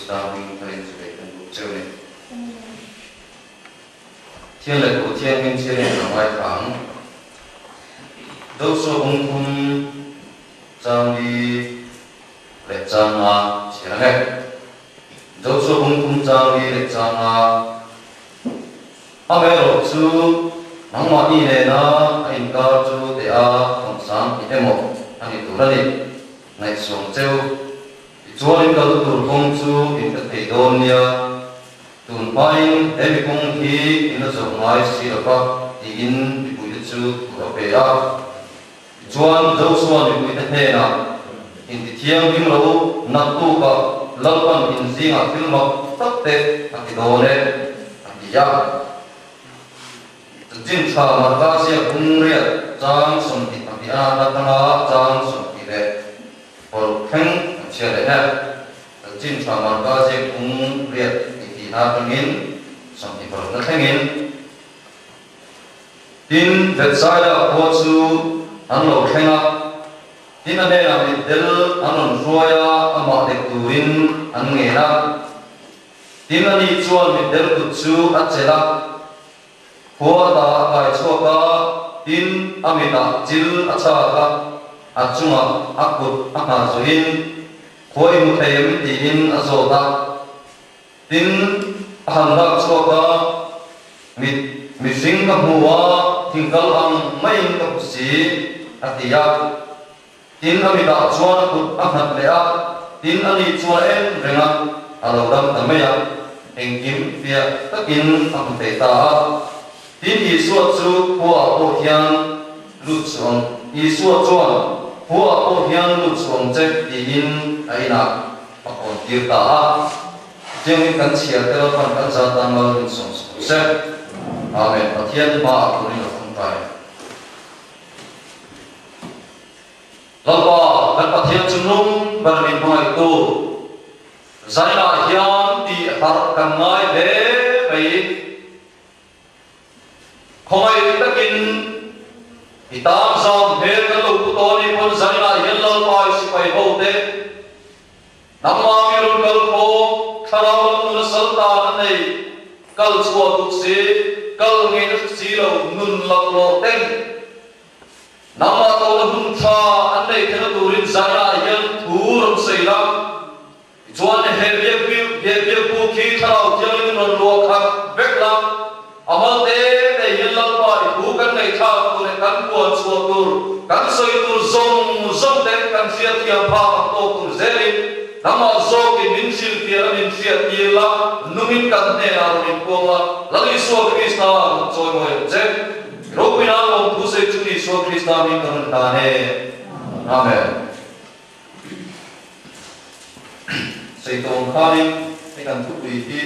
Krista hming tharin chibai kan buk cheu ni. Thian leh Thu Thianghlim chhiarin ka ngaithla ang. Josua bung thum chang li leh chang nga chhiar ang e. Josua bung thum chang li leh chang nga. Amaherawh chu nangmahni nena a inkar chu teh a thawmsang tih emaw a ni tur a ni. Ngaihsawm cheu. Tichuan in kal tur kawng chu in hre thei dawn nia, tun hmain he mi kawng hi in la zawh ngai si lo va tiin mipuite chu thu a pe a. Tichuan Joshua mipuite hnenah, Intithianghlim lo naktukah Lalpan in zingah thil mak tak te a ti dawn e, a ti a. Chanchin tha Marka ziak bung riat chang 22 a atanga chang 20 Paruk thleng an chhiat leh hek. Chanchin tha Marka ziak bung riat tih tihna atangin 20 parukna thlengin. Tin, Bethsaida khua chu an lo thleng a, tin a hnenah mitdel an rawn hruai a, amah dek turin an ngen a. Tin, ani chuan mitdel kut chu a chelh a, Khua ta a kai chhuak a, tin a mitah chil a chhak a, a chungah a kut a nghah zuiin, Khua i hmu thei em? tiin a zawt a. Tin, a han lak chhuak a, Mit, mihring ka hmu a, thingkal ang maiin ka hmu si, a ti a. Tin, a mitah chuan a kut a nghat leh a, tin ani chuan a en reng a, a lo dam ta mai a, engkim fiah takin a hmu thei ta a. Tin, Isua chu khuaah pawh hian lut suh ang, Isua chuan, Khuaah pawh hian lut suh ang che, tiin a inah a hawn tir ta a. Chutiangin kan chhiar te Lalpan kan za tan mal min sawm suh se. Amen. Pathian hmaah turin a tawngtai. Lalpa, kan Pathian chu nung ber min hmangaihtu, zainah hian tih harh kan ngai hle mai. Khawngaih takin i tan zam hmel kan lo pu tawh a nih pawn zainah hian Lalpa i sipai ho te, nangmah mi rawn kal khawm, thlarau lam nuna sal tan a nei, kal chhuah duh si, kal ngei na hre si lo, nun laklawh ten, Nangmah tawhna hun tha an nei theihna turin zainah hian thu rawn sawi la. Tichuan he biak he biak bu khi Thlarau Thianghlim in rawn luah khat vek la. A mal te te hian Lalpa i thu kan ngaihthlak tur leh kan puan chhuah tur, kan sawi tur zawng zawng te kan hriatthiam phak ang tawk tur zelin nangmah zawkin min hrilhfiah la min hriattir la, nungin kan hnenah rawn inpuang la, Lal Isua Krista rawn chawimawi ang che. Ropuina lawmthu sawi chu Isua Krista min ka rawn hlan e. Amen. Sawi tawng khanin hei kan thupui hi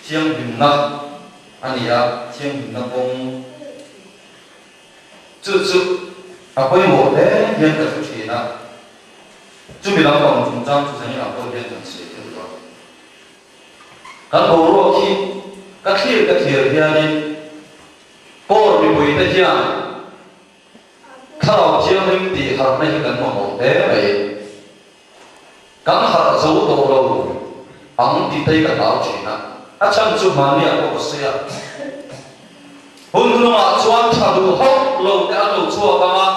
thianghlimna a ni a, thianghlimna kawng chu chu a pawimawh hle hian ka hre thin a, chumi lampang chungchang chu zanin ah pawh hian kan sawi theuh a. Kan boruak hi ka thlir ka thlir hianin Kawr mipuite hian Thlarau Thianghlim tih harhna hi kan mamawh hle mai. Kan harh zo tawh lo ang tih te hi ka hlau thin a, a chhan chu hmanni ah pawh ka sawi a. Hun hnungah chuan tha duh hauh lo te an lo chhuak ang a.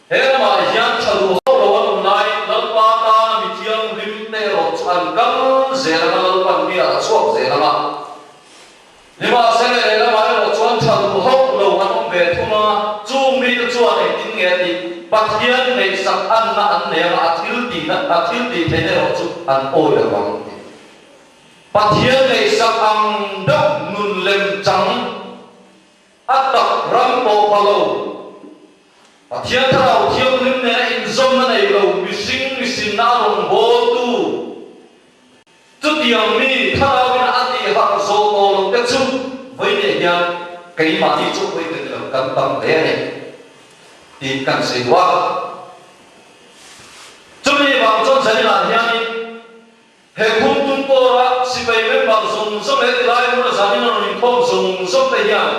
He ramah hian tha duh hauh lo an awm laiin Lalpa tana mi thianghlim te erawh chu an kal zel ang a, Lalpan mi ah a chhuak zel ang a. Nimahsela lehlamah erawh chuan tha duh hauh lo an awm ve thung a, chung mite chuan engtin nge tih Pathian ngaihsak anna an nei ang a, a thil tihna, a thil tih theihna erawh chu an awi lo ang tih. Pathian ngaihsak ang deuh nun lem chang. A tak ram pawh pha lo. Pathian Thlarau Thianghlim nena inzawmna nei lo mihring misinna a rawngbawltu chutiang mi Thlarauin a tih harh zawh tawh lo te chu vawiinah hian keimahni chu vawi ka ni lo kan tam hle a ni tih kan sawi duh a. Chumi vang chuan zaninah hianin He khum tum pawra sipai member zawng zawng leh tilai hmuna zanin a rawn inkhawm zawng zawng te hian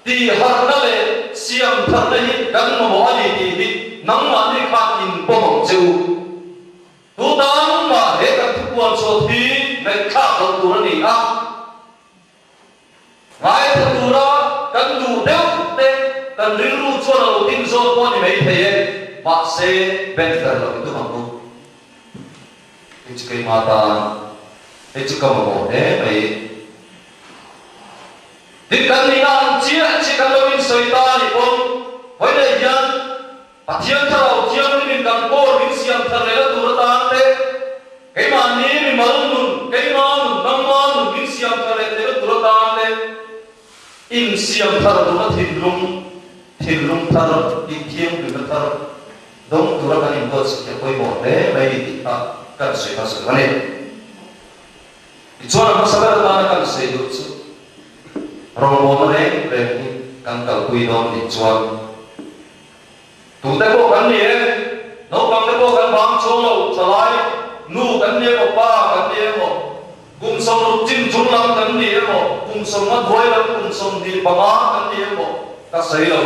tihharhna leh siam tharna hi kan mamawh a ni tih hi nangmahni khan in pawm ang che u. Tu tan mah he kan thu kan rilru chuan a lo tin zawk pawh a ni maithei e, mahse ben fer loh i tum ang u. Hei chu keimah tan, hei chu ka mamawh hle mai. Tin kan nihna ang chiah chiah kan lo insawi ta a nih pawn hawi leh hian Pathian Thlarau Thianghlimin kan pawl min siam thar lehna tur atan te, keimahni mimal nun, keima nun, nangma nun min siam thar leh theihna tur atan te, insiam thar duhna thinlung, thinlung thar, inthianghlimna thar dawng tura kan inbuatsaih hi a pawimawh hle mai ni tih kha kan sawi hmasa duh a ni. Tichuan a hmasa ber atana kan sawi duh chu rawngbawlna reng reng hi kan kalpui dawn nih chuan Tute pawh kan ni e, naupang te pawh kan bang chuang lo, thalai, nu kan ni emaw, pa kan ni emaw, kum 60 chin chung lam kan ni emaw, kum 50 hnuai lam kum 25 kan ni emaw ka sawi lo.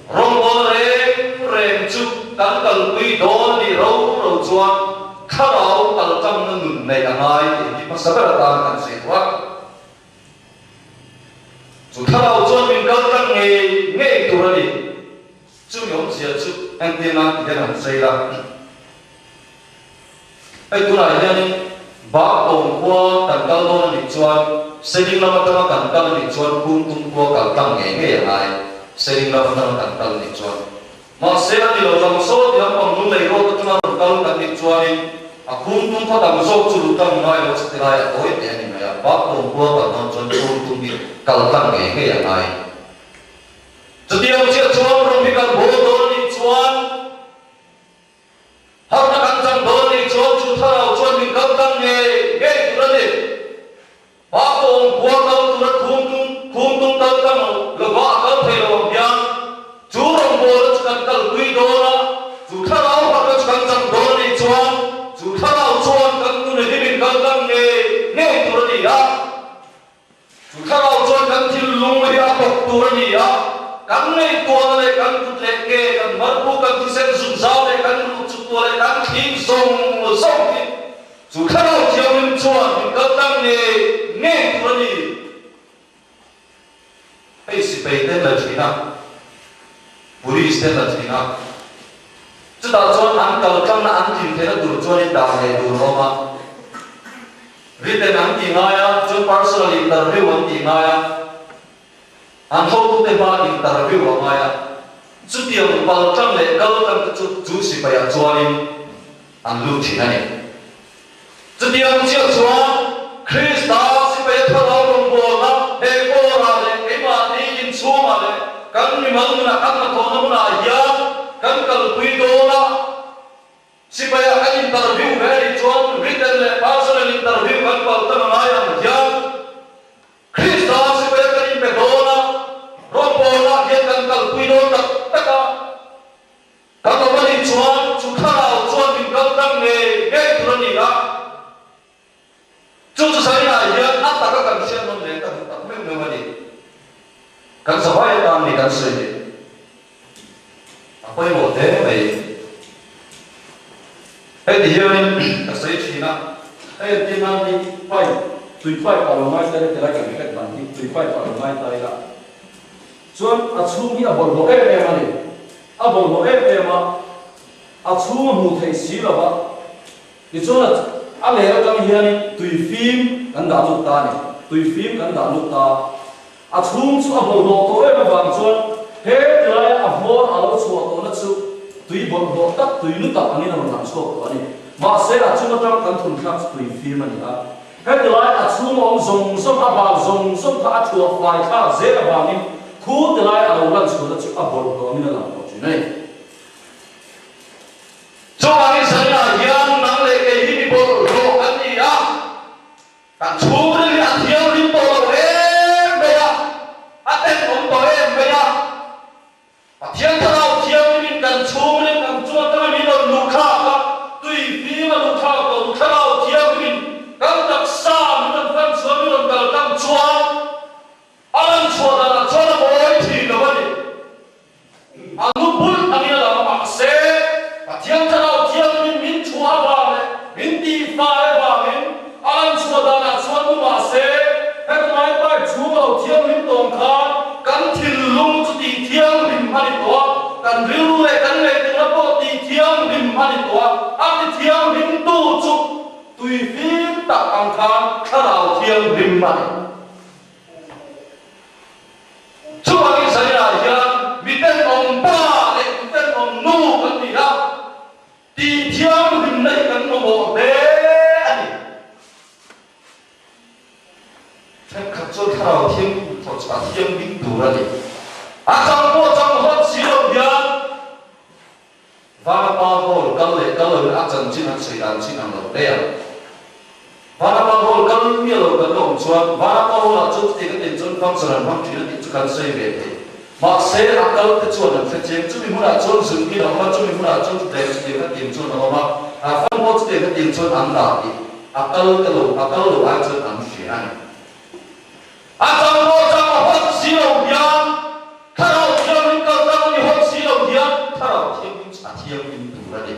Rawngbawlna reng reng chu kan kalpui dawn a nih ro ro chuan thlarau kaltangna nun neih a ngai tih hi hmasa ber atan kan sawi duh a. Chu thlarau chuan min kal tlang ngei ngei tur a ni. Chumi awmzia chu engtir nan ti hian han sawi la. Hei tunah hianin Bakawm khua kan kal dawn a nih chuan Seling lam atanga kan kal a nih chuan Kungtum khua kal tlang ngei ngei a ngai, Seling lam atanga kan kal a nih chuan. Mahse a ni lo tlang saw ti lampang Lunglei road atanga rawn kal kan nih chuanin a khum tum khaw tam zawk chu luh tlang ngai lo chati lai a tawi teh a ni mai a, Bakawm khua kal dawn chuan khum tum hi kal tlang ngei ngei a ngai. Chutiang chiah chuan rawng hi kan bawl dawn a nih chuan Harhna kan chang dawn nih chuan chu thlarau chuan min kal tlang ngei ngei tur a ni. Pa kawng khua kal tura khum tum khum tum kal tlang lova a kal thei lo ang hian chu rawngbawlna chu kan kalpui dawn a, chu thlarau harhna chu kan chang dawn nih chuan chu thlarau chuan kan nuna hi min kal tlang ngei ngei tur a ni a. Chu thlarau chuan kan thinlung hi a bawk tur a ni a, kan ngaihtuahna leh kan kut leh ke, kan hmarpu, kan thisen zunzau leh kan ruh chuktuah leh kan thling zawng zawng hi chu thlarau thianghlim chuan min kal tlang ngei ngei tur a ni. Hei sipai ten la thin a, police ten la thin a, chutah chuan an kal tlangna an thin theihna tur chuanin dah ngei tur a awm a. Written an tih ngai a, chuan personal interview an tih ngai a, an hotute hma interview a ngai a, chutiang pal tlang leh kal tlang te chu chu sipaiah chuanin an lut thin a ni. Chutiang chiah chuan Krista sipaia thlarau rawngbawlna he kawrah leh keimahni inchhungah leh kan mimal nunah kan hnathawhna hmunah hian kan kalpui dawn a, Sipaia kan interview ve a nih chuan written leh personal interview kan kal ta ngai ang hian Krista sipaia kan inpe dawn a, rawngbawlnah hian kan kalpui dawn tak tak a, kan awm a nih chuan chu thlarau chuan min kal tlang ngei ngei tur a ni a. Chu chu China hian a taka kan hriat nawn leh ka duh tak meuh meuh a ni. Kan zavai atan ni kan sawi ni. A pawimawh hle mai. Hei ti hianin ka sawi thin a. Hei an tih nan hi pipe, tui pipe ah lo ngai ta ila tilai kan hret dan hi tui pipe ah lo ngai ta ila chuan a chhung hi a bawlhhlawh em em a ni. A bawlhhlawh em em a, a chhung a hmuh theih si lo va. Tichuan a leh atang hianin tui fim kan dah lut ta a ni. Tui fim kan dah lut ta a. A chhung chu a bawlhhlawh tawh em avang chuan he tilaia a hmawr a lo chhuah tawhna chu tui bawlhhlawh tak, tui nu tak angin a rawn lang chhuak tawh a ni. Mahse a chung atang kan thun thlak chu tui fim a ni a. He tilai a chhung a awm zawng zawng, a bal zawng zawng kha a thuah fai thlak zel avangin khu tilai a lo lan chhuahna chu a bawlhhlawh angin a lang tawh thin a ni. Chuvangin Zanah hian nang leh kei hi mi bawlhhlawh kan ni a, kan chhungril hi a thianghlim tawh lo em mai a, a tenawm tawh em mai a. Pathian Thlarau Thianghlimin kan chhungril kan chuan tanga min rawn luh thlak a, tui fim a luh thlak tawh tu Thlarau Thianghlimin kan taksa min rawn fan chhuah min rawn kal tlang chuan a lan chhuah danah chuan a mawi thin lo a ni. A nu bulh a. a ni tawh a, a ti thianghlimtu chu tui fim tak ang khan Thlarau Thianghlim a ni. Chuvangin Zainah hian mi tenawm pa leh mi tenawm nu kan ni a, tih thianghlimna hi kan mamawh hle a ni. Thenkhat chuan Thlarau Thianghlim thawh chu a thianghlim tur a ni. A chang pawh chang hawt si lo hian Vanapa Hall kal leh kal loin a chanchin an sawi dan chin ang lo hle ang. Vanapa Hall kal miah lo kan la awm chuan Vanapa Hall-ah chuan chuti ka tin chuan function an hmang thin a tih chu kan sawi ve thei. Mahse, a kal te chuan an hre chiang. Chumi hmunah chuan zunkin a awm a, chumi hmunah chuan chutiang chutiang ka tin chuan a awm a, a fan pawh chutiang ka tin chuan an dah tih a kal te lo, a kal lo ai chuan an hria a ni. A chang pawh chang a hawt si lo hian Thlarau Thianghlim kal tlang a ni hawt si lo hian Thlarau Thianghlim chu a thianghlim tur a ni,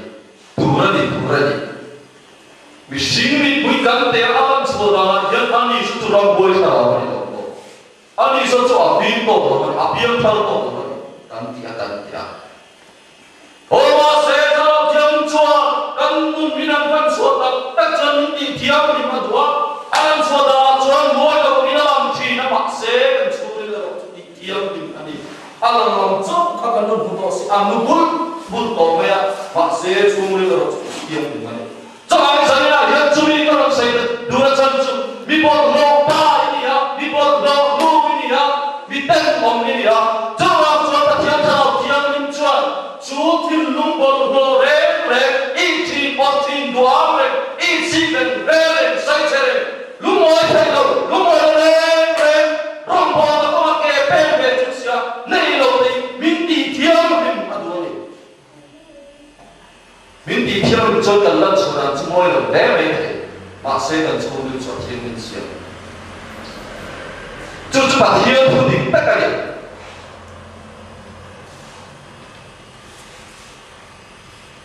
tur a ni, tur a ni. Mihring mipui kan te a lan chhuah danah hian ani chu chu rambuai thlarau a ni lo maw? Ani saw chu a fim tawk lo a ni, a piang thar tawk lo a ni, kan ti a, kan ti a. Aw mahse, Thlarau Thianghlim chuan kan nun min an hman chhuah tak tak chuan min tih thianghlim a duh a, a lan chhuah danah chuan mawi lo in a lang thin a, mahse kan chhungril erawh chu tih thianghlim a ni. A lang lam chauh kha kan rawn hmu tawh si, a nu bulh bulh tawh mai a, mahse chhungril erawh chu tih thianghlim a ni. Chuvangin Zaninah hian chumi ka rawn sawi dun a chan chu mi bawlhhlawh pa i ni a, mi bawlhhlawh nu i ni a, mi tenawm i ni a. Chuvang chuan Pathian Thlarau Thianghlim chuan chu thinlung bawlhhlawh reng reng, i thin awrh thin duam reng, i chhip reng reng reng, sawichhe reng, lungawi thei lo, lungawi lo reng reng, rawngbawlna kawnga ke peng ve chu sia nei lo te min tih thianghlim a duh a ni. Min tih thianghlim chuan kan lan chhuah dan chu mawi lo hle mai thei, mahse kan chhungril chu a thianghlim siam. Chu chu Pathian thu dik tak a ni.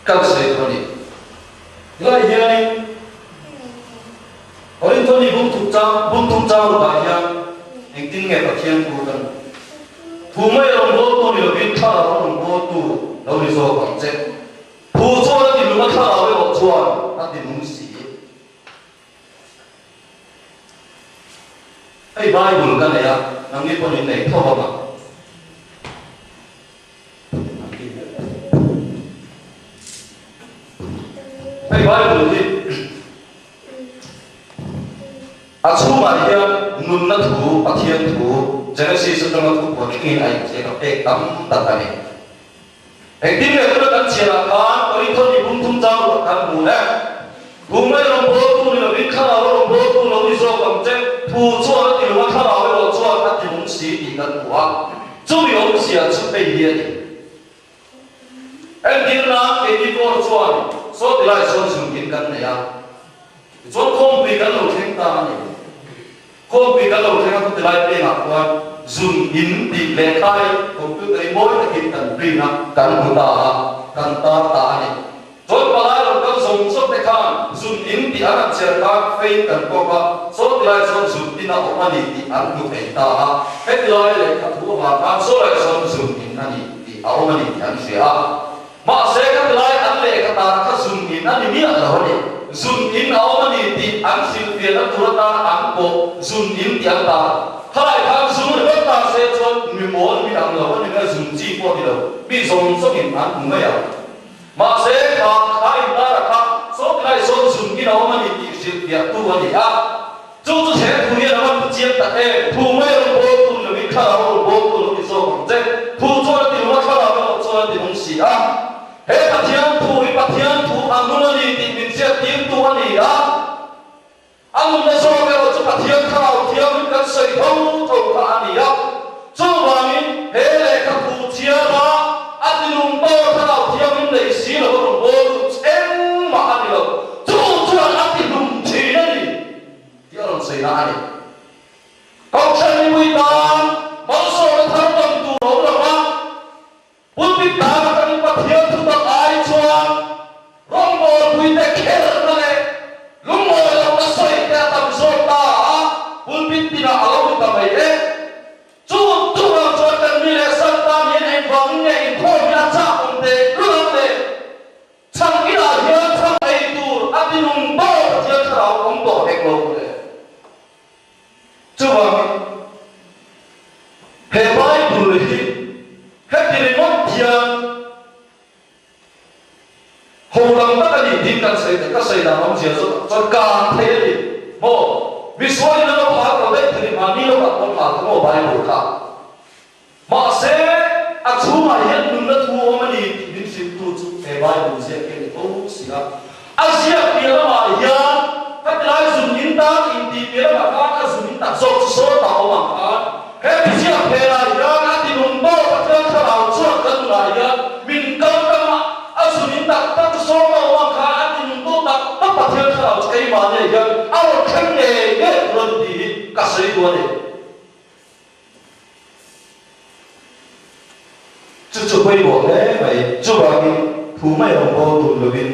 Kan sawi tur a ni. Helai hianin Korinthoni bung chang bung thum chang rukah hian engtin nge Pathian thu kan Thu mai rawngbawltu ni lovin thlarau rawngbawltu lo ni zawk ang che. Thu chuan a ti nung a thlarau erawh chuan a ti nung si. Hei Bible ka nei a, nangni pawn in nei tho vang a. Hei Bible hi A chhungah hian nunna thu, Pathian thu, Genesis atanga thu pawh thlengin a inziak a pek tam tak a ni. Engtin nge tuna kan chhiarah khan Korinthon ni bum thum chang ruah kan hmu e. Thu mai rawngbawltu ni lovin thlarau rawngbawltu lo ni zawk ang che, thu chuan a ti lung a thlarau erawh chuan a ti lung si tih kan hmu a. Chumi awmzia chu hei hi a ni. Entir nan keini pawh chuan saw tilai sawn zunkin kan nei a, tichuan khawmpui kan lo thleng ta a ni. Khawmpui kan lo thleng a, chutilai pengah khuan zun in tih lehkha hi computer hi mawi takin kan print a, kan hmu ta a, kan tar ta a ni. Chuan palai lo kal zawng zawng te khan zun in tih an han chhiar khan fein kan kawk a, saw tilai sawn zun in a awm a ni tih an hmu thei ta a, hetilai lehkha thu avang khan saw lai sawn zun in a ni. Tih a awm a ni tih an hria a. Mahse ka tilai an lehkha tan kha zun in a ni miah lo a ni. Zun in a awm a ni tih an hrilhfiahna tur atana an pawh zun in tih an tar. Khalai khan zun ringawt ta se chuan mi mawl mi ang lo a ni mai a, zun chi pawh a ni lo. Mi zawng zawngin an hmu mai ang. Mahse kha kha intar a kha saw tilai sawn zun in a awm a ni tih hrilhfiahtu a ni a. Chu chu he thu hian a va hmu chiang tak em? Thu mai rawn bawl tu ni lovin thlarau rawn bawl tu lo ni zawk ang che. Thu chuan a ti nung a, thlarau erawh chuan a ti nung si a. He Pathian thu hi Pathian thu a nung a ni tih min hriattirtu a ni a. A nunna zawk erawh chu Pathian thlarau thiangin kan sawi tho tho kha a ni a. Chuvangin he lehkha thu chhiara a ti nung tawk thlarau thiangin nei si lo a rawn bawl chu engmah a ni lo. Chu chuan a ti hlum thin a ni tih a rawn sawi na a ni. Kohhran mipui tan malsawmna thar tam tur a awm lo va, pulpit tan atangin Pathian thutak ai chuan rawngbawlpuite kherna leh lungngawi lohna sawi te a tam zawk. ang tak a ni tiin kan sawi ta, ka sawi dan awmzia chu chuan kang thei a ni maw? Misualin an lo phal lo daih thei mahni lo ah pawh phal kha maw Bible kha? Mahse, a chhungah hian nunna thu awm a ni tih min hrilhtu chu he Bible ziak hi a ni tho si a. A ziak piah lamah hian ka tilai zun in tan intih piah lamah khan a zun in tak zawk chu sawn tak awm ang khan he mi ziak phelah hian a tinung tawk Pathian thlarau chuan kan nunah hian min kal tang a, a zun in tak tak chu sawn tak awm ang khan a tinung tawk tak tak Pathian thlarau chu keimahniah hian a rawn thleng ngei ngei tur a ni tih hi ka sawi duh a ni. Chu chu pawimawh hle mai. Chuvangin thu mai rawn bawl tum lovin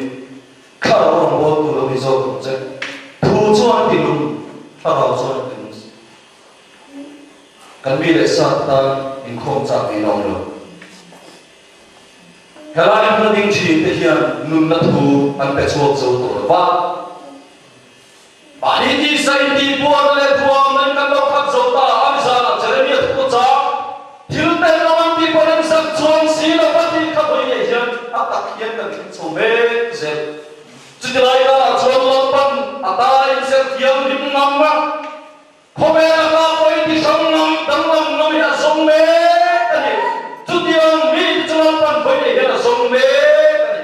thlarau rawn bawl tu lo ni zawk ang che. Thu chuan a ti lung, thlarau chuan a ti lung si. Kan mi leh sa tan inkhawm chak niin a awm lo. Helai hmun a ding thin te hian nunna thu an pe chhuak zo tawh lo va. Mahni tisa intihbuarna leh thuamna in kan lo khat zo ta a, nizanah Jeremia thu pawh chang, Thil tel lo an tih pawh an zak chuang si lo va tih kha vawi leh hian a tak hian kan thleng chho mek zel. Chuti lai karah chuan Lalpan a ta inserh thianghlim ngam a, khawvel a ka pawh inti hrang ngam, danglam ngam hi a zawng mek a ni. Chutiang mi te chu Lalpan vawi leh hian a zawng mek a ni.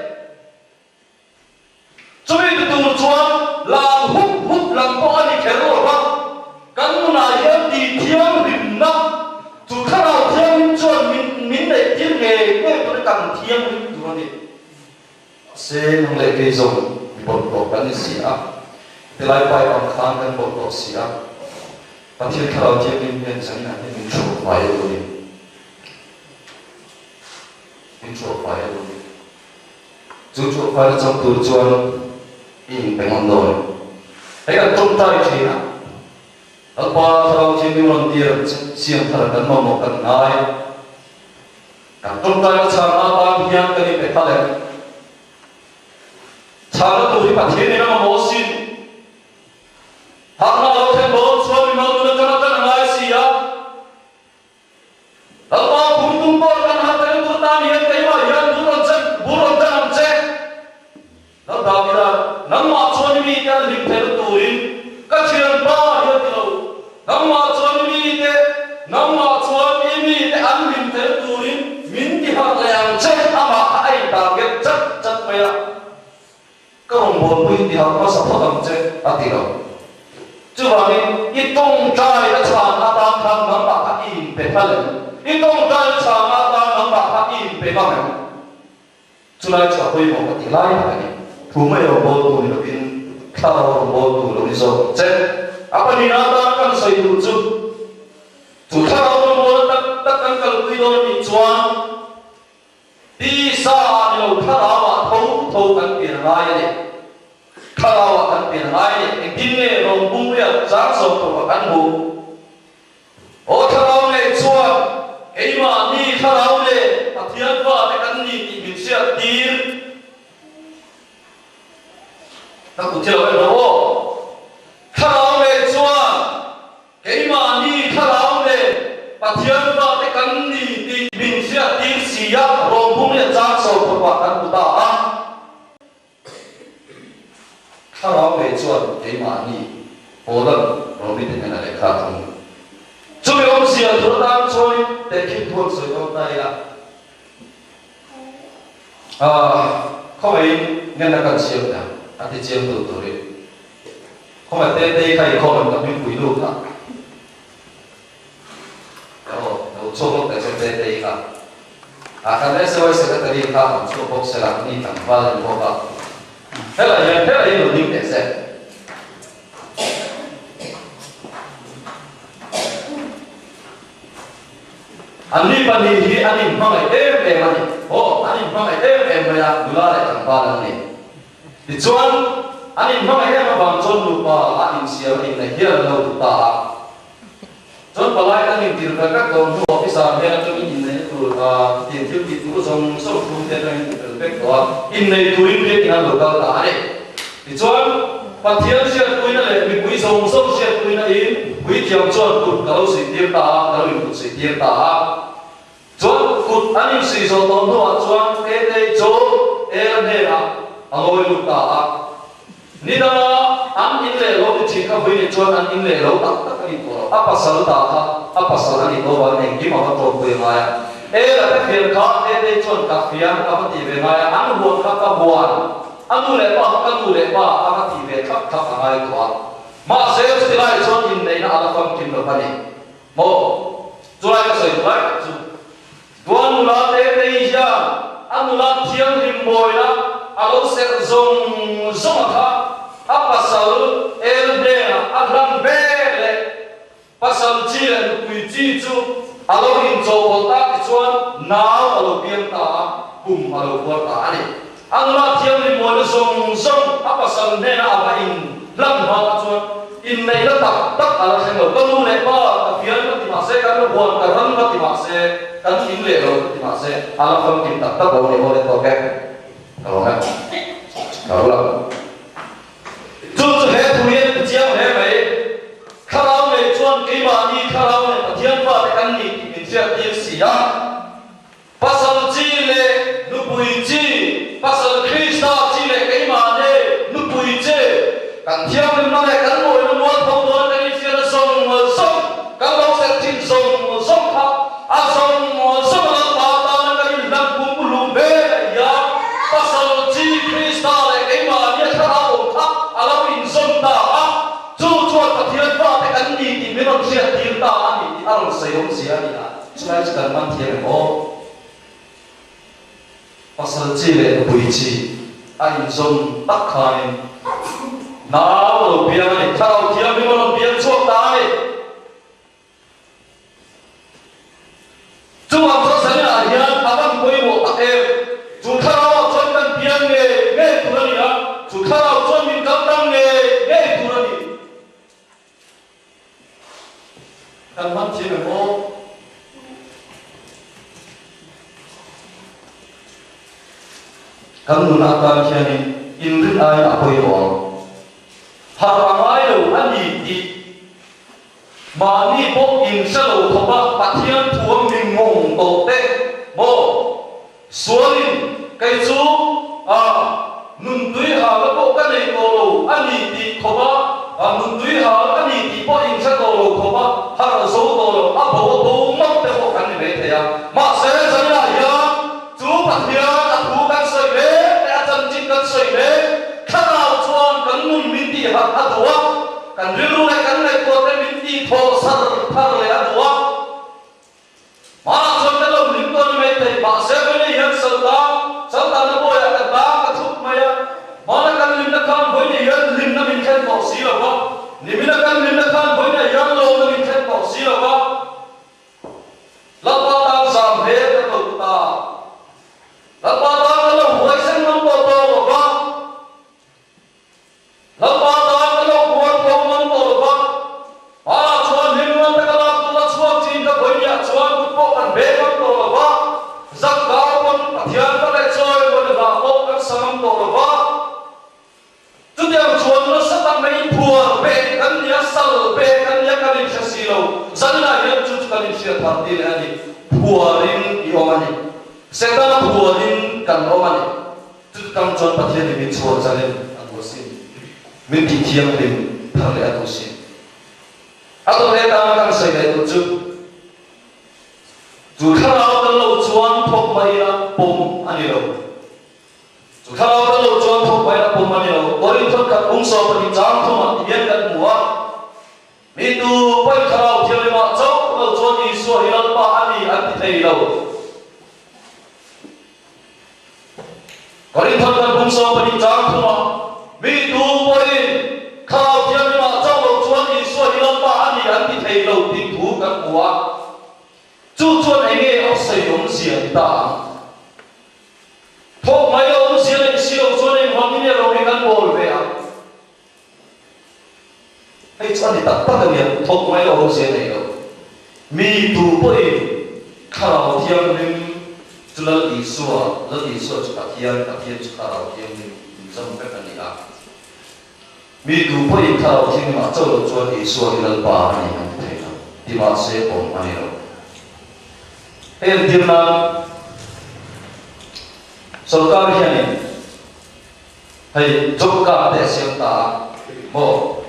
Chumi ti tur chuan lam hup hup lam pawh a ni kher lo va, kan nunah hian tih thianghlimna chu thlarau thianghlim chuan min min neih tir ngei ngei tur hi kan thianghlim tur a ni. Mahse, nang leh kei zawng mi bawlhhlawh kan ni si a, tilai pipe ang khan kan bawlhhlawh si a, Pathian thlarau thianghlim hian zaninah hian min hruai fai a ni. Min hruai fai a ni. Chu chu file chang tur chuan i inpe ngam dawn. Hei kan tawngtai thin a, Lalpa Thlarau Thianghlim rawn tir ang che, siam thar kan mamawh kan ngai. Kan tawngtaina chhangna atan hian kan inpe phal em? Chhangna tur hi Pathian in a mamawh asin. Harhna lo thlen dawn chuan mimal nun atanga tan a ngai si a. Lalpa phur tum pawh kan han tel tur tan hian keimah hian bur rawn che bur rawn tan ang che. Lal Davida, nangmah chuan i mite an hlim theihna turin ka thianpa hian ti lo. Nangmah chuan i mite, nangmah chuan i mite an hlim theihna turin min ti harh leh ang che. Amah kha a intarget chat chat mai a. Ka rawngbawlpui ti harh hmasa phawt ang che, a ti lo. Chuvangin, i tawngtai a chhan atan khan nangmah kha i inpe phal em? I tawngtai a chhan atan nangmah kha i inpe ngam em? Chulai chu a pawimawh ka ti lai tak a ni. Thu mai rawngbawltu ni lovin thlarau rawngbawltu lo ni zawk ang che. A pahnihna atan kan sawi duh chu, chu thlarau rawngbawlna tak tak kan kalpui dawn a nih chuan, Tisa ah ni lo thlarau ah tho tho kan pian a ngai a ni. Thlarau ah kan pian a ngai a ni. Engtin nge rawng bungriat chang zawk tur ah kan hmuh? Aw thlarau ngei chuan keimahni thlarau leh Pathian fate kan ni tih min hriat tir. Ka kut hi lo en rawh aw. Thlarau ngei chuan Keimahni thlarau nen Pathian fate kan ni tih min hriattir si a, rawngphung leh chang sawrthawpah kan hmu ta a. Thlarau ngei chuan keimahni Poland Romite hnena lehkha a thung. Chumi awmzia tur atan chuanin tehkhin thu an sawi dawn ta ila. Khawngaihin ngenna kan siam ta a ti chiang tur turin. Khawngaih te te kha i khawm em ka hmingpui nu kha. Aw lo chhuak lawk teh che te te kha. A kan SOS secretary kha rawn chhuak bawk se la mi tlangval a ni bawk a. Helai hian helai hi lo ding teh se. Anni pahnih hi an inhmangaih em em a ni. Aw, an inhmangaih em em mai a, nula leh tlangval an ni. Tichuan, an inhmangaih em avang chuan nupa a insiam a inneih hial an lo duh ta a. Chuan palai an intir vel vek dawn hnu officer hmel atangin inneihna tur chutiang thil tih tur zawng zawng chhungte atangin an fel vek tawh a, innei turin biakin an lo kal ta a ni. Tichuan, Pathian hriatpuina leh mipui zawng zawng hriatpuina in puithiam chuan kut ka lo suihtir ta a, ka lo inkut suihtir ta a. Chuan kut an insuih zawh tawh hnuah chuan Tetei chu El hnenah a. A ngawi lut ta a. Ni danga an in leh lo ti thin kha vui ni chuan an in leh lo tak tak a ni tawh lo. A pasal ta kha a pasal a nih tawh avangin engkim a va tlawmpui a ngai a. E la te fian kha Tetei chuan ka fian a va ti ve ngai a, an huan kha ka huan, a nu leh pa kha ka nu leh pa a va ti ve thlap thlap a ngai tawh a. Mahse chuti lai chuan inneihna a la famkim lo a ni maw? Chulai ka sawi duh lai tak chu. Tuan nula Tetei hian a nula thianghlim mawina a lo serh zawng zawng a kha a pasal el hnenah a hlan ve leh pasal chi leh nupui chi chu a lo inchawhpawlh ta tichuan nau a lo piang ta a, kum a lo khuar ta a ni. A nula thianghlim mawina zawng zawng a pasal hnenah a va in hlan hma kha chuan inneihna tak tak a la thleng lo. Ka nu leh pa ka fian ka ti mah se, kan huan ka ram ka ti mah se, kan in leh lo ka ti mah se, a la famkim tak tak lo a ni aw le tawk e. Ka lawm e. Ka lo la. Chu chu he thu hian ti chiang hle mai. Thlarau nei chuan keimahni thlarau leh Pathian fate kan ni tih min hriattir si a. Pasal chi leh nupui chi, Pasal Krista chi leh keimah ne nupui che, kan thianghlimna leh kan mawina mual tho dawn kan infiahna zawng zawng, kan lo serh thin zawng zawng kha a zawng zawng a Lalpa tana kan inhlan pumpuhlum ve leh hian Pasal chi Krista leh keimah nia thlarau awm kha a lo inzawm ta a, chu chuan Pathian fate kan ni tih min rawn hriattir ta a ni tih a rawn sawi awmzia a ni a. Chulai chu kan man thiam em aw? Pasal chi leh nupui chi a inzawm tak khanin nau a lo piang a ni. Thlarau Thianghlim a rawn piang chhuak ta a ni. Chuvang chuan zaninah hian a van pawimawh tak em? Chu thlarauah chuan kan piang ngei ngei tur a ni a, chu thlarau chuan min kal tang ngei ngei tur a ni. Kan hman thiam em aw? Kan nun atan hianin inrin aiin a pawimawh ang. Harh a ngai lo a ni tih mahni pawh inhre lo khawpa Pathian thuam mi ngawng tawh te maw? Sualin kei chu a nun tui hal a pawh ka nei tawh lo a ni tih khawp a, a nun tui hal a ni tih pawh inhre tawh lo khawp a, harh zo tawh lo, a bo a bo ngawt te pawh kan ni mai thei a. Mahse, zanah hian chu Pathian a thu kan sawi mek leh a chanchin kan sawi mek thlarau chuan kan nun min tih harh a duh a, kan rilru leh kan ngaihtuah te min tih thawh sar thar leh a duh a. Hmanah chuan kan lo hlim tawn mai thei, mahse vawiin hian Saltan, Saltana bawiah ka tang ka thup mai a, hmana kan hlimna khan vawiin hian hlimna min thlen tawh si lo va, nimina kan hlimna khan vawiin hian lawmna min thlen tawh si lo va, Lalpa tan zam hmel kan lo pu ta, Lalpa tan kan lo huaisen ngam tawh tawh lo va. Lalpa tan ka lo buan tho ngam tawh lo va, hmanah chuan hlim ngam te ka lak tur a chhuak chin ka vawiah chuan kut pawh kan ve ngam tawh lo va, zak kau pawn Pathian ka leh chawi vawi hlah pawh kan sa ngam tawh lo va. Chutiang chuan nasa tak mai phuar pek kan ni a, sal pek kan ni a, kan inhre si lo. Zaninah hian chu chu kan inhriat thar ti leh a ni, phuarin i awm a ni. Setana phuarin kan awm a ni. Chutang chuan Pathianin min chhuah chalin a duh asin, min tih thianghlim thar leh a duh asin. A dawt leh tana kan sawi leh duh chu, chu thlarau tel lo chuan thawk mai ila pawm a ni lo. Chu thlarau tel lo chuan thawk mai ila pawm a ni lo. Korinth khat kum 12 chang thumah ti hian kan hmu a, Mi tu pawi thlarau thianghlimah chauh lo chuan Isua hi Lalpa a ni an ti thei lo. Korinthon kan kum 12 chang thumah, Mi tu pawhin thlarau thianghlimah chauh lo chuan Isua hi Lalpa a ni an ti thei lo tih thu kan hmu a. Chu chuan eng nge a sawi awmzia ni ta ang? Thawk mai a awmzia nei si lo chuan engvangin nge ro hi kan bawl ve ang? Hei chu a ni tak tak a nia, thawk mai lo awmzia nei lo. Mi tu pawhin Thlarau Thianghlim chu Lal Isua, Lal Isua chu Pathian, Pathian chu Thlarau Thianghlim inzawm vek a ni a. Mi tu pawhin Thlarau Thianghlimah chauh lo chuan Isua hi Lalpa a ni an ti thei lo, ti mahse pawm a ni lo. Hei entir nan, Sawrkar hianin. Hei job card te a siam ta a maw?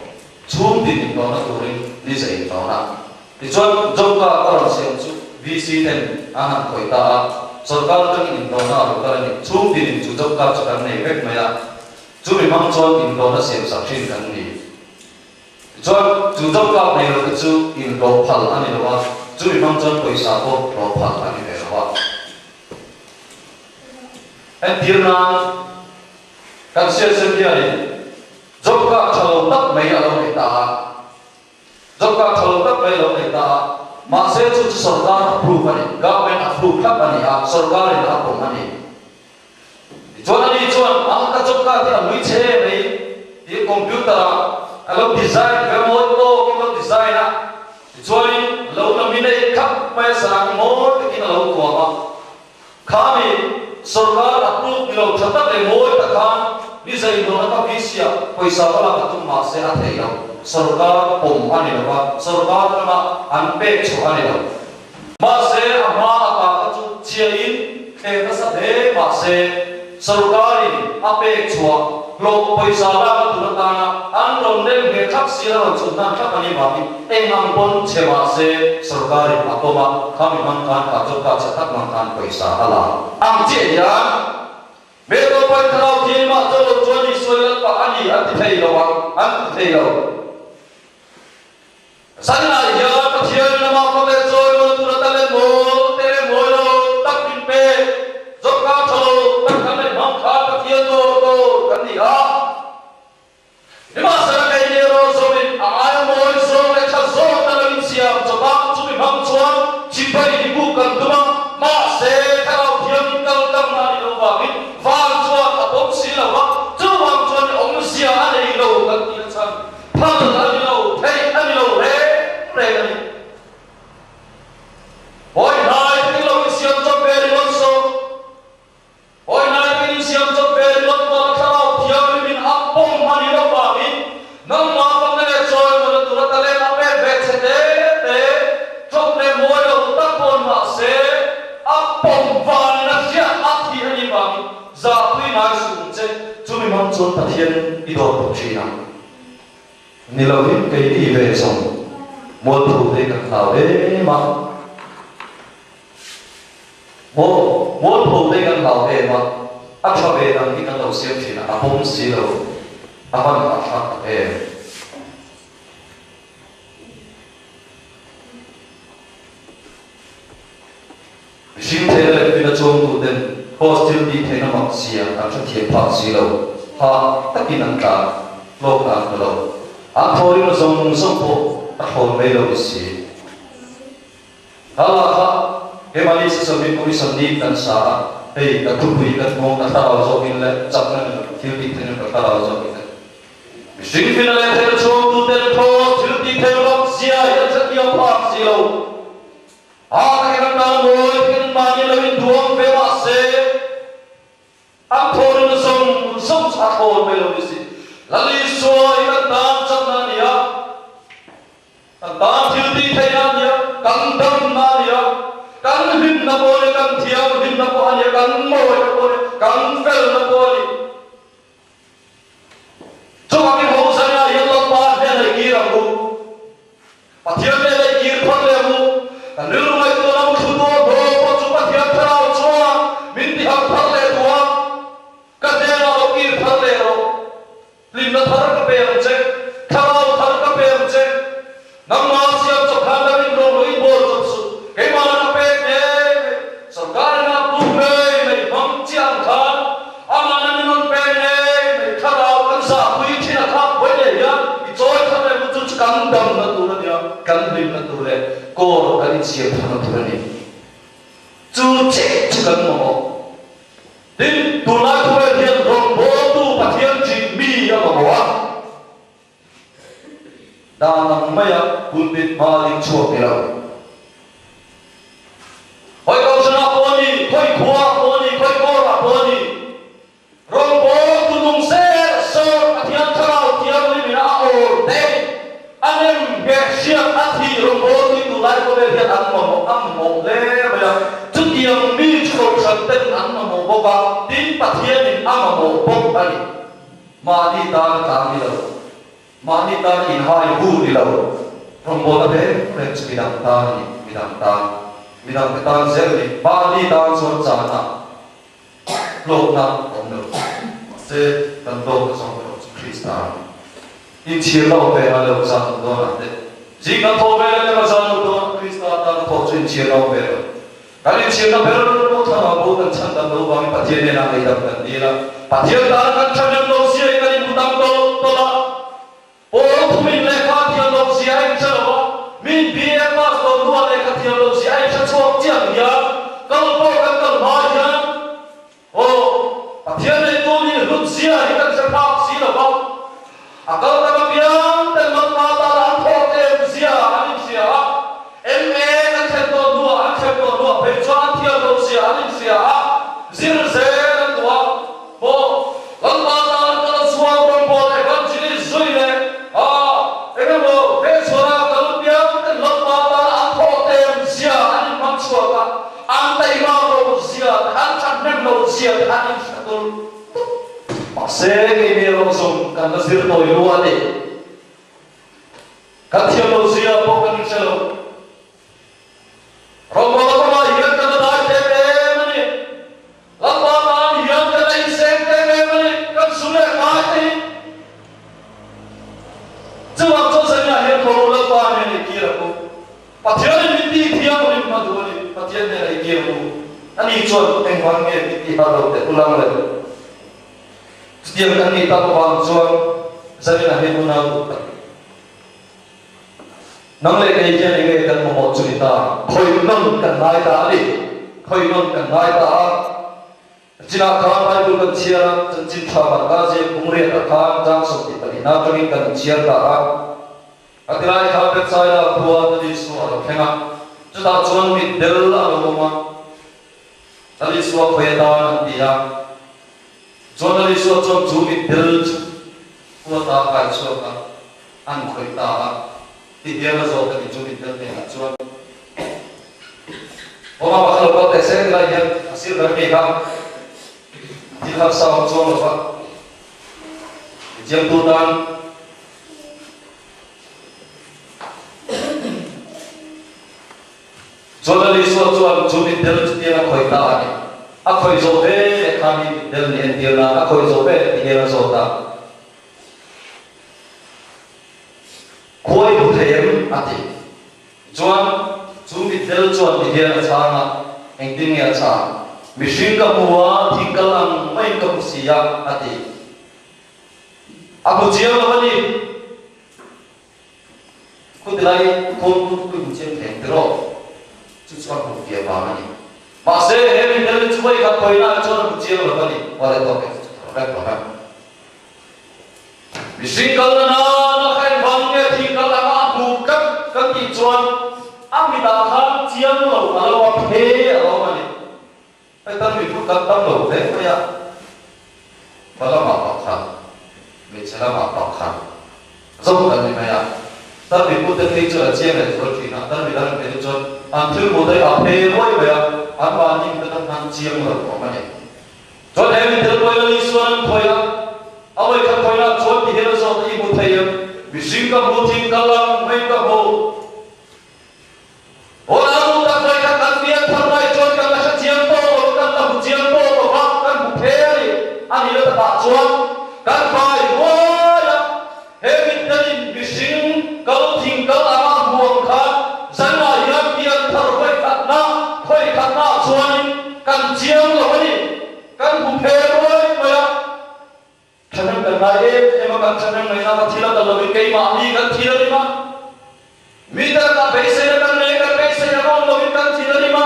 Chhung tin inhlawhna turin ni zah inhlawhna. Tichuan job card a rawn siam chu VC ten an han khawih ta a, sorkar atangin inhlawhna a lo kal a ni. Chhung tinin chu job card chu kan nei vek mai a, chumi hmang chuan inhlawhna siam sak thin kan ni. Tichuan chu job card nei lo te chu inhlawh phal a ni lo a, chumi hmang chuan pawisa pawh hlawh phal a ni ve lo a. Entir nan kan siansem hianin job card tha lo tak mai a lo nei ta a, job card tha lo tak mai a lo nei ta a, mahse chu chu sorkar approve a ni, government approve thlap a ni a, sorkarin a pawm a ni. Tichuan ani chuan a ka job card hi a hlui che mai tih computer ah a lo design ve mawi tawkin a lo design a, tichuanin lo laminate thlap mai a sarang mawi takin a lo tuam a. Khami sorkar approve ni lo tha tak leh mawi tak khan ni zai hlawhna kha VC ah pawisa va lak a tum mahse a theih lo. Sorkar pawm a ni lo va, sorkar atanga an pek chhuah a ni lo. Mahse a hma a ta kha chu chhiain thleng nasa hle mahse sorkarin a pek chhuah hlawh pawisa lakna tur atana an rawn nem ngheh thlap si a rawn chhun hnan thlap a nih vangin eng ang pawn chhe mahse sorkarin a pawm a, khami hmang khan kha job card chhe tak hmang khan pawisa a la ang chiah hian Metro pawi thlarau thian mah cho lo chuan Isua Lalpa a ni an ti thei lo ang an ti thei lo. Zanah hian Pathian lamah ka leh chawi rawn tur a talent mawl te leh mawi lo tak min pe. Zawkka tha lo tak kan leh hmang khan Pathian dawr dawr kan ni a. Nimahsela kei ni erawh zawmin a aia mawi zawng leh tha zawk ta lo insiam chawp a, chumi hmang chuan chibai hi buk kan tum a, mahse thlarau thiangin kal dam a nih loh vangin van chuan a pawm si lo va, chuvang chuan i awmzia a nei lo kan tih a chhan. Phal a ni lo, theih a ni lo reng reng a ni. Hawi hnai takin lo insiam chawp ve ringawt sawh. Hawi hnai takin insiam chawp ve ringawt pawh thlarau thianghlimin a pawm a ni lo vangin nangmah fakna leh chawimawnna tura talent a pek ve che te te, chawp leh mawi lo tak pawn mahse a pawm vanin a hriat a thih a nih vangin zahpui ngai suh ang che. Chumi hmang chuan Pathian i dawr bawk thin ang. Ni loin keini ve zawng mualpho te kan hlau em a, maw mualpho te kan hlau em a, a tha ve dang hi kan lo siam thin a, a pawm si lo, a hman a thlak tak em. Mihring theihna leh tuina chuangtu ten Kraws thil tih theihna mak zia an hrethiam phak si lo, hah takin an tlan, hlawkna an hmu lo. An thawhrimna zawng zawng pawh a thlawn mai lo ni si. Hala kha keimahni Sesame Commission ni kan sa a, hei ka thupui ka hmawng ka thlarau zawkin leh chakna ni lo thil tih theihna ka thlarau zawkin le. Mihring fina leh theihna chuangtu ten Kraws thil tih theihna mak zia hi an hrethiam phak si lo. A takin an tan mawi takin mahni lo intuam ve mah se, an thawhrimna zawng zawng chu a thlawn mai lo ni si. Lal Isua hi kan tan chakna a ni a, kan tan thil tih theihna a ni a, kan damna a ni a, kan hlimna pawh a ni a, kan thianghlimna pawh a ni a, kan mawina pawh a ni a, kan felna pawh a ni. Chuvangin Hosanna hian Lalpa hnenah i kir ang u. Pathian hnenah i kir phawt leh ang u. Kan rilru ngaihtuahna muthlu tur daw pawh chu Pathian thlarau chuan min ti harh thar leh duh a, Ka hnenah lo kir thar leh rawh. Hlimna thar ka pe ang che, thlarau thar ka pe ang che. Nangmah siam chawp khan dam in rawng lo in bawl chawp suh, keimah la ka pek ngei mai, sorkar in a approve ngei mai hmang chiah ang khan amah na min rawn pek ngei mai, thlarau kan zahpui thin a khak vawi leh hian i chawi thar leh mu chu chu kan damna tur a nia, kan hlimna tur leh kawl kan insiam tharna tur a ni. Chu chiah chu kan mamawh. Tin, tunlai khawvel hian rawngbawltu Pathian ṭih mi a mamawh a. Dan ang maia pulpit hma ding chhuak ni lo. Khawi kohhranah pawh a ni, khawi khuaah pawh a ni, khawi kawrah pawh a ni, rawngbâwl tu nung ser sawr Pathian Thlarau Thianghlim ina a awl te, a nem ngheh hriat a thih rawngbâwl tui tunlai khawvel hian an mamawh a mamawh hle mai a. Chutiang mi chu kohhran ten an mamawh bawk a, tin Pathianin a mamawh bawk a ni. Mahni tan tlan ni lo, mahni tan inhai bu ni lo, rawngbawlna reng reng chu midang tan a ni, midang tan, midangte tan zel a ni. Mahni tan chuan chana hlawkna a awm lo, mahse kan hlawkna zawng erawh chu Krista a ni. Inchhirna awm ve ngai lo zan awm dawnah te, zing kan thawh ve leh kan zan awm dawnah Krista tan a thawh chu inchhirna awm ve lo. Kan inchhirna ber pawh thlarau bo kan chhan dam lo vangin Pathian hnenah ngaihdam kan dil a, Pathian tan kan thahnem lo zia in kan inhmu tam tawlh tawlh a, Pawl thumin lehkha thiam lo zia a inhre lo a, min BA pass dawn hnuah lehkha thiam lo zia a inhre chhuak chiang hian kal pawh kan kal hma hian Aw, Pathian neitu nih hlut zia hi kan hre phak si lo va, a kal tak apiang ten Lalpa tana an thawk em zia an inhria a, MA an thlen tawh hnuah an thlen tawh hnuah phei chuan an thiam lo zia an inhria a, zir zel an duh a, maw Lalpa tana kal a chhuak rawngbâwl evangelist zui leh a, eng emaw hmehchhuahna kal apiang ten Lalpa tana an thawk em zia an inhmang chhuak a. An taima lo zia te, an thahnem lo zia te an inhre tulh tulh. Mahse, keini erawh zawng kan la zir tawi lu a ni. Kan thiam lo zia pawh kan inhre lo. Rawngbawla kawngah hian kan la dai tlem em a ni. Lalpa tan hian kan la inseng tlem em a ni. Kan su leh ngai te hi. Chuvang chuan zaninah hian khaw Lalpa nen i kir ang u. Pathianin min tih thiam rim a duh a ni. Pathian hnenah i kir u. Ani chuan engvang nge min tih har lo teh ulang le? Chutiang kan nih tak avang chuan zaninah hian unau duh tak. Nang leh kei hian enge kan mamawh chu ni ta? Khawihnawn kan ngai ta a ni. Khawihnawn kan ngai ta a. Chinah khan Bible kan chhiar a, chanchin tha Marka ziak bungriatah khan chang 24 atangin kan inchhiar ta a. A ti lai kha Bethsaida khua Lalisua a lo thleng a, chutah chuan mitdel a lo awm a, Lalisua khawi atan an ti a. Chuan Lalisua chuan chu mitdel chu khua ta kai chhuak a, an khawih ta a. Ti hian a zawt a ni chu mitdel hnenah chuan, Awma pakhat lo kal teh se ti lai hian a sir ber mi kha thil harsa awm chuang lo va, mithiamtu tan, Chuan Lal Isua chuan chu mitdel chutiang a khawih ta a ni. A khawih zawh ve leh kha mi mitdel nih entir nan a khawih zawh ve leh ti hian a zawt a. Khuai bu thei em? a ti. Chuan chu mitdel chuan ti hian a chhang a, Engtin nge a chhang? Mihring ka hmu a, thing kal ang maiin ka hmu si a, a ti. A hmu chiang lo a ni. Khutilai khawn hmun pui hmu chiang thei ang tiraw? Chu chu a hmuh fiah vang a ni. Mahse, he mitdel chu vawi khat khawihna ah chuan a hmu chiang lo a ni. Awle tawk e, chu chu reng lo e. Mihring kal na nana kha engvang nge thing kal anga a hmuh tlat kan tih chuan a mitah khan chiang lo a lo a phe a lo awm a ni. Hei tan mipui kan tam lo hle mai a, pa lamah pakhat, hmeichhe lamah pakhat zawk kan ni mai a. Tan mipute phei chuan a chiang leh zual thin a, tan midang phei te chuan an thil hmuh daih a phei ruai mai a, an mahni mite tan khan chiang lo awm a ni. Chuan he mitel pawhin a Isuan an khawih a, a vawikhat khawihna chuan ti hian a zawt a, I hmu thei em? Mihring ka hmu, thing ka lang, mei ka hmu. Aw nau tak mai kha kan biak thar lai chuan kan la hre chiang tawh lo, kan la hmu chiang tawh lo va, kan hmu phe a ni. A nih na takah chuan kan vai ruai a, he mitdelin mihring kal thing kal anga hmu ang khan zanah hian biak thar vawi khatna, khawi khatna ah chuanin kan chiang lo a ni, kan hmu phe ruai mai a. Thahnem kan ngai em em a, kan thahnem ngaihna ka thil a kal lovin keimahni kan thil a rim a, mi dang ah beiseina kan nei kan beiseina ka awm lovin kan thil a rim a,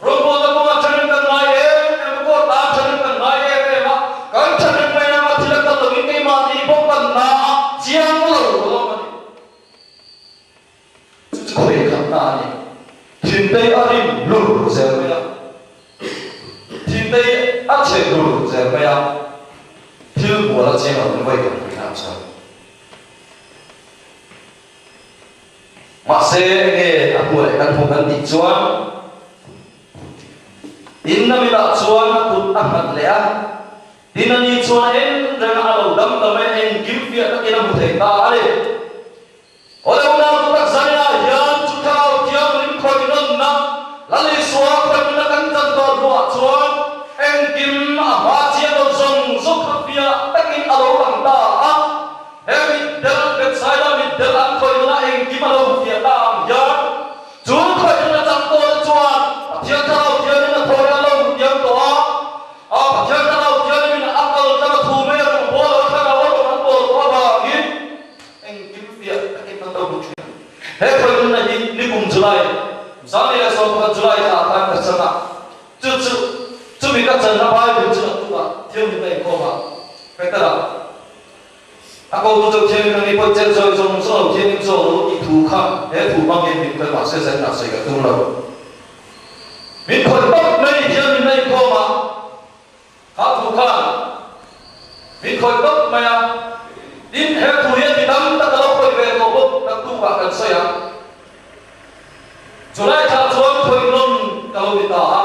rawngbawlna kawngah thahnem kan ngai em em a, court ah thahnem kan ngai em em a, kan thahnem ngaihna ka thil a kal lovin keimahni bawk kan hna a chiang lo hlawm a ni. Chu chu khawi khatna a ni. Thintei a rim hlur zel mai a, thintei a chhe hlur zel mai a, thil bual a chiang lo ni vawi kan puihna a chuan. Mahse enge a hmu leh kan hmu kan tih chuan in na mitah chuan a kut a nghat leh a. Tin ani chuan a en reng a, a lo dam ta mai a, engkim fiah takin a hmu thei ta a ni. Awle unau chu tak zainah hian chu thlarau thianghlim khawihnawnna Lal Isua khawihna kan chan tawh hnuah chuan engkim a hma chiang lo zawng zawng kha fiah takin a lo lang ta a. He mitdel Bethsaida mitdel an khawihnawnah engkim a lo fiah ta ang hian chu khawihna chang tawhte chuan Pathian thlarau thianghlim a thawi a lo hmu diam tawh a. A Pathian thlarau thianghlimin a kal tlang a thu mai a rawn bawl a, thlarau a rawn an bawl tawh avangin Engkim fiah takin kan lo hmu thin. He khawihmunna hi nikum July, 2011 July thla ah khan ka chang a, chu chu chumi ka channa Bible chu a tukah thianghlimna inkhawm ah Petera a kotu chu thianghlim ang i pawi chet zawi zawng zawng lo thianghlim zawk lo tih thu kha he thu hmang hian min khawih mahse zainah sawi ka tum lo. Min khawih tawp mai thianghlimna inkhawm ah. Kha thu khan min khawih tawp mai a, tin he thu hian mi tam tak a lo khawih ve tawh bawk tak tukah kan sawi ang. Chulai thlah chuan khawih nawn ka lo ni ta a,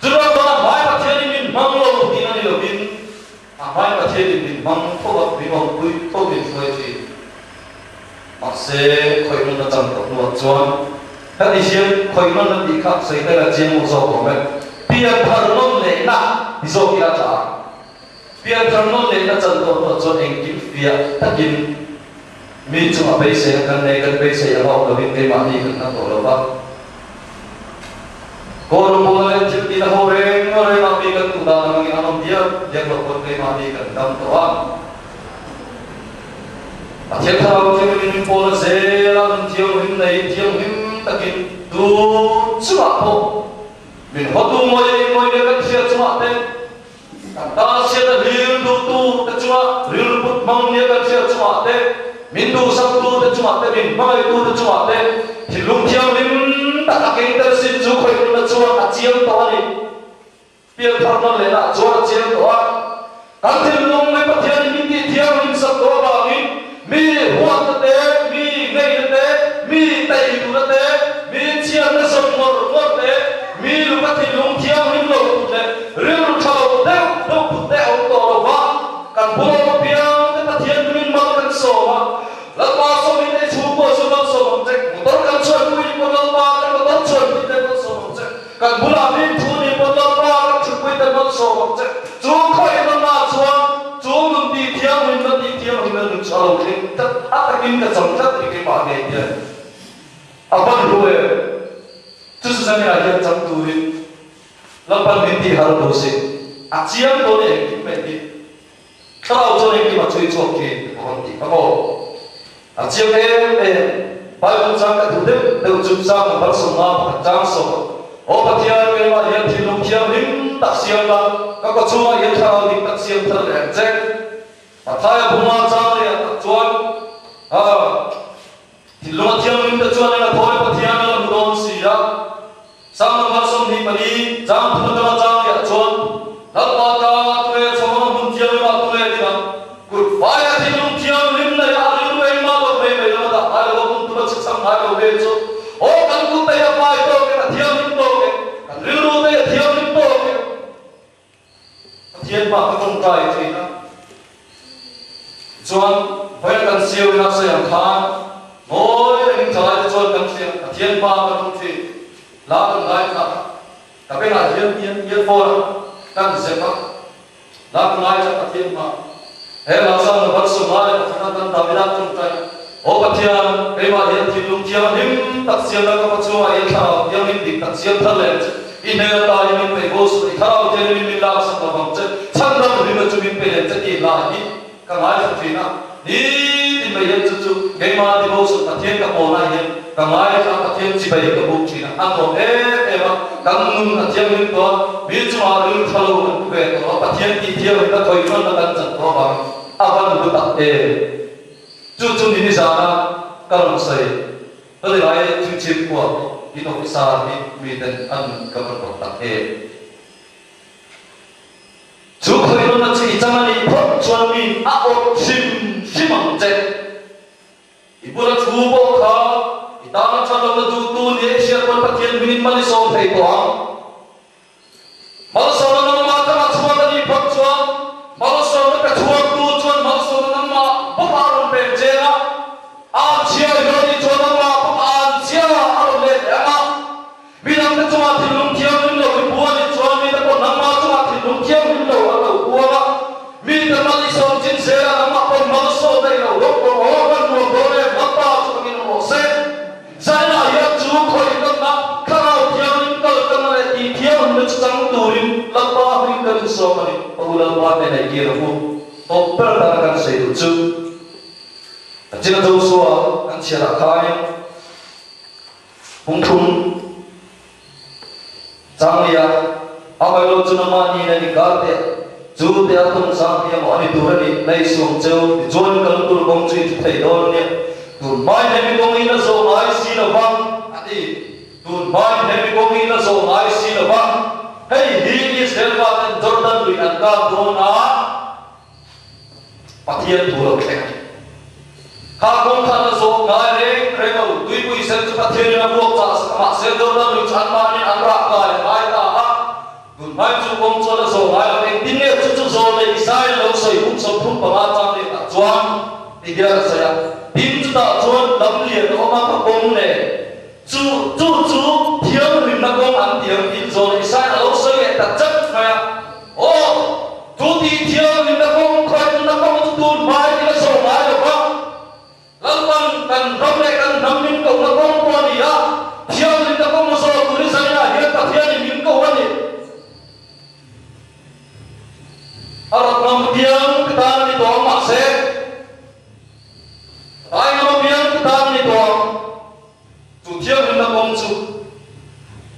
chulai chuan a hmai Pathianin min hmang lo tih a ni lovin a hmai Pathianin min hmang tho a, min awmpui tho min hruai thin. Mahse khawih nawn a chang tawh hnuah chuan Heti hian khawih nawn a tih kha sawi tel a chiang zawk awm e. Pian thar nawn lehna ti zawk ila tha a. Pian thar nawn lehna chan tawh hnuah chuan engkim fiah takin mi chungah beiseina kan nei, kan beisei anga awm lovin keimahni kan hna tawh lo va. Kawr pawl leh thil tihna ho reng rengah mi kan duh dan angin an awm diak diak loh pawn keimahni kan dam tawh a. Pathian thlarau thianghlim in pawl a zel a, nun thianghlim nei thianghlim takin tu chungah pawh min hawtu mawi mawi leh kan hriat chungah te, kan tan hriat a hlir duhtu te chungah rilru put hmang nia kan hriat chungah te, min duhsaktu te chungah te, min hmangaihtu te chungah te thinlung thianghlim tak a keng tel sin chu khawih nuna chuan a chiang tawh a ni. Pianthar hman lehna ah chuan a chiang tawh a, kan thinlung mai Pathianin min tih thianghlim sak tawh avangin mi huatna te, mi ngeihna te, mi taihduhna te, mi chhiatna zawm ngawr ngawr te, mi luka thinlung thianghlim lo put leh rilru tha lo deuh deuh put te a awm tawh lo va, kan bul awm apiang te Pathian hmingin mal kan sawm a, Lalpa sawmin ei chhungkua chu mal sawm ang che, motor kan chhuanpui ni pawh Lalpa kan motor chhuanpui te mal sawm ang che. Kan bulah min thu ni pawn Lalpa kan thutpui te malsawm ang che. Chu khawihna chuan chu nun tih thianghlimna tih thianghlimna nun chu a lo thleng tlat a takin ka cham tlat ni keimah ngei hian a ban ru em. Chu chu zan inah hian cham turin Lalpan min tih har duh si. A chiang dawn e engkim mai hi. Thlarau chuan engkim a chhui chhuak thin ti pawh an tih kha maw? A chiang em em. Bible chang ka duh deuh deuh chu Psalm number 51 chang sawm a, Aw Pathian, keimah hian thinlung thianghlim tak siam la, ka kawchhungah hian thlarau dik tak siam thar leh ang che. Pathaia buma chang leh ah tak chuan, Thinlung a thianghlim te chuan eng a thawi Pathian a la hmu dawn si a. Psalm number 24 chang thum atanga chang leh ah chuan, Lalpa tlangah tunge chhawng a hmun thianghlimah tunge ding ang? Kut faia thinlung thianghlim nei a rilru engmah lo mai mai lama dah ngai lo a hmun tuma chhi chhang ngai lo ve chu aw kan kut te hi a fai tawk em a thianghlim tawk em kan rilru te hi a thianghlim tawk em Pathian hma ka tawngtai thin a. Tichuan, vawiin kan siau ina sawi ang khan ngawi rengin thalai te chuan kan hria, Pathian hma kan awm thin, hla kan ngaithla a, ka bengah hian hian earphone a kan zep a, hla kan ngaithla Pathian hma. He hla sang number 53 an kan Davida tawngtai a, Aw Pathian, keimah hian thinlung thianghlim tak siamna ka pachungah i thlarau thianghlim dik tak siam thar leh ang che. I hmel ata hi min peih bo suh, i thlarau thianghlim min laksak lo vang che, chhandam hlima chu min pe leh che tih hla hi ka ngaithla thin a. Nitin mai hian chu chu keimah devotion Pathian ka pawnah hian ka ngaithla a, Pathian chibai hi ka buk thin a, a nuam em em a, kan nun a thianghlim tawh a, mi chungah rilru tha lo kan pu ve tawh a, Pathian tih thianghlim na khawih hmanna kan chan tawh avangin a van hlu tak em. Chu chu ni nizana ka rawn sawi. Ka ti lai chimchim kuah in officer hi miten an ka van rawt tak em. Chu khawi nawn a chi chang a nih phawt chuan min a awrh hrim hrim ang che. I bula thu pawh kha i tana tha lohna duhtu nia i hriat pawn Pathian hmingin mal i sawm thei tawh ang. Malsawmna nangmah tanga chhuat a nih phawt Tawp ber atana kan sawi duh chu China Joshua kan chhiarah khain Phungthum Changlia Amailo chu nangmah ni nen inkar teh chu te a tum Changlia maw a ni tur a ni nei suam cheu tichuan kal tur kawng chu i thu thei dawn nia tun hmai hemi kawng in a zawh ngai si lo va a ti tun hmai hemi kawng in a zawh ngai si lo va hei hi Israel faten Jordan lui an kak dawn a Pathian thu lo thleng a ni. Kha kawng khan a zawh ngai reng reng lo. Tuipui sen chu Pathianin a vuak chah sak a, mahse Jordan lui chu anmahniin an rah ngai a ngai ta a. Tunhmai chu kawng chuan a zawh ngai lo. Engtin nge chu chu zawl leh Israel lo sawi hum 35 chang leh tah chuan ti hian a sawi a, Tin chutah chuan lam lian a awm a, ka kawng nen chu chu chu thianghlimna kawng an ti ang tiin zawl leh Israel a lo sawi leh ta chat mai a. Aw, chu tih thianghlimna kawng khawihnuna kawng chu tun hmai in a zawh ngai lo va. Lalpan kan ram leh kan hnam min kohna kawng pawh a ni a, thianghlimna kawng a zawh tur i zainah hian Pathianin min ko a ni. A rawt ngam piang ka tan a ni tawh ang mahse, ai ngam apiang ka tan a ni tawh ang. Chu thianghlimna kawng chu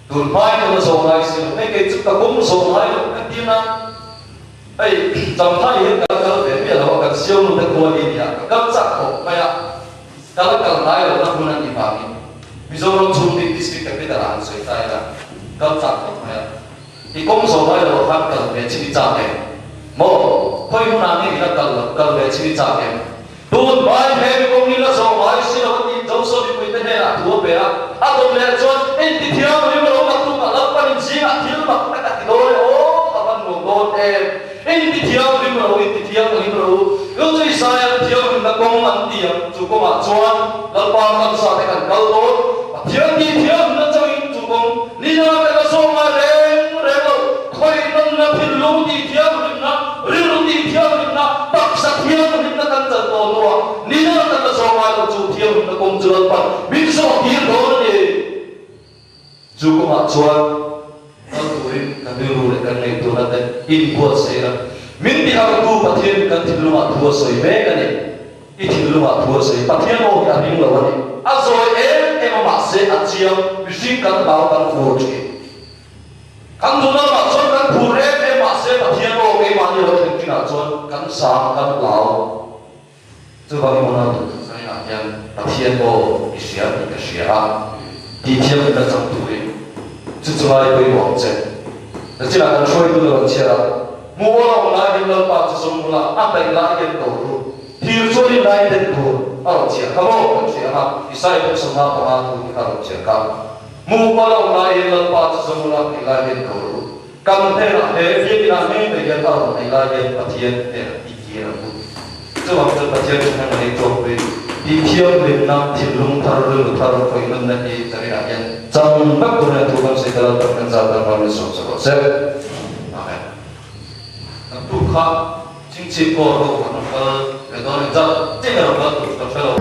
tun hmain ka la zawh ngai si lo. Hei kei chu ka kawng zawh ngai lo ka ti na. Hei Champhai hian ka la kal ve miah lo a, kan siamnu te khua hi nia, ka kal chak khawp mai a, ka la kal ngai lo na hmun a nih vangin Mizoram chhung bik district capital ah han sawi ta ila, kal chak khawp mai a. I kawng zawh ngai lo ah khan kal ve chim i chak em? Maw? Khawi hmunah nge i la kal loh, kal ve chim i chak em? Tun hmai he mi kawng hi la zawh ngai si lo a tiin Joshua mipuite hnenah thu a pe a. A dawt leh chuan, Inti thianghlim lo mak tuk ah Lalpan in zingah thil mak tak a ti dawn e aw, a van nuam dawn em! Inti thianghlim lo, inti thianghlim lo, chu chu Israel thianghlimna kawng an ti ang, chu kawngah chuan Lalpa ramsa te kan kal dawn, Pathian tih thianghlimna chauhin chu kawng ni dangah kan la zawh ngai reng reng lo, khawihnawmna thinlung tih thianghlimna, rilru tih thianghlimna, taksa thianghlimna kan chan tawh hnuah ni dangah kan la zawh ngai lo, chu thianghlimna kawng chu Lalpan min zawh tir dawn a ni. Chu kawngah chuan kal turin kan rilru leh kan ngaihtuahna te inbuatsaih a, min tihartu Pathianin kan thinlungah thu a sawi mek a ni. I thinlungah thu a sawi. Pathian aw hi a ring lo a ni. A zawi em em a mahse a chiang, mihring kan hlau kan phur thin. Kan duhna lamah chuan kan phur em em mahse Pathian aw keimahni lo thleng thinah chuan kan zam kan hlau. Chuvangin unau duh tak zainah hian Pathian aw i hria tih ka hria a, tihthiam in la chang turin chu chu ngai pawimawh ang che. Nachinah kan hruaitu lo an chhiar a, Hmu aw la awm lai hian Lalpa chu zawng ula, a hnaih lai hian ko ru. Thir chuan in lai den tur a rawn chhiar kha maw kan hria ang a, Isaiah pawh 55 thu hi kha a rawn chhiar kha. Hmu aw la awm lai hian Lalpa chu zawng ula, a hnaih lai hian ko ru. Kan hnenah he biakina ngei mai hian a rawn hnaih lai hian Pathian hnenah i kir ang u. Chuvang chuan Pathian thahnem a nei tawkpui tih thianghlimna, thinlung thar, rilru thar, khawih nunna hi zaninah hian chang vek tur hian thu kan sawi ta lo tak kan zat dan hmangin sawm sa rawh se. Amen. Kan tuk kha chingchip pawh ro kan rawn kal ve dawn engzat chiah nge rawn kal tur ka hre lo.